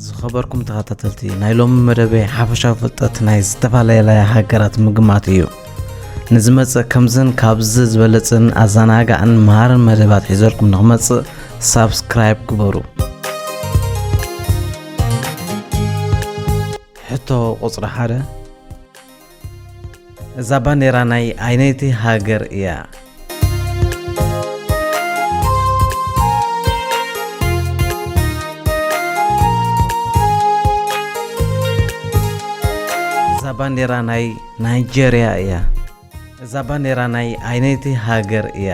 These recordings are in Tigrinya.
ዝኸበርኩም ተኸታተልቲ፣ ናይ ሎሚ መደበይ ሓፈሻዊ ፍልጠት ናይ ዝተፈላለያ ሃገራት ምግማት እዩ። ንዝመጽእ ከምዝን ካብዚ ዝበለጽን ኣዘናጋዕን መሃርን መደባት ሒዘልኩም ንኽመጽእ ሳብስክራይብ ግበሩ። ሕቶ ቁጽሪ ሓደ፣ እዛ ባንዴራ ናይ ኣይነይቲ ሃገር እያ? እዛ ባንዴራ ናይ ናይጄርያ እያ። እዛ ባንዴራ ናይ ኣይነይቲ ሃገር እያ?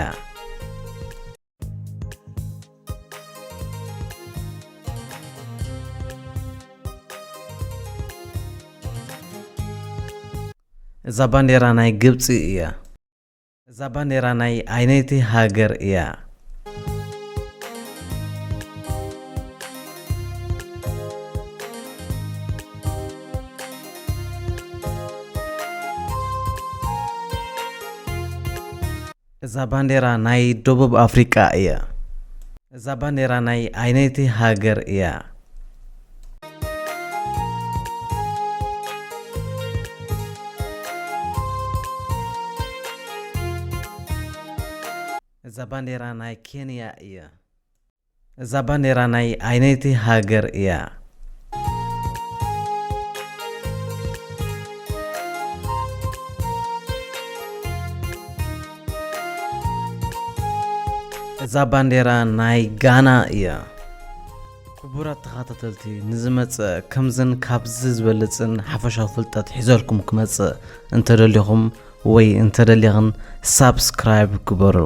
እዛ ባንዴራ ናይ ግብጺ እያ። እዛ ባንዴራ ናይ ኣይነይቲ ሃገር እያ? እዛ ባንዴራ ናይ ደቡብ ኣፍሪቃ እያ። እዛ ባንዴራ ናይ ኣይነይቲ ሃገር እያ? እዛ ባንዴራ ናይ ኬንያ እያ። እዛ ባንዴራ ናይ ኣይነይቲ ሃገር እያ? እዛ ባንዴራ ናይ ጋና እያ። ክቡራት ተኸታተልቲ፣ ንዝመጽእ ከምዝን ካብዚ ዝበልጽን ሓፈሻዊ ፍልጠት ሒዘልኩም ክመጽእ እንተደሊኹም ወይ እንተደሊኽን ሳብስክራይብ ግበሩ።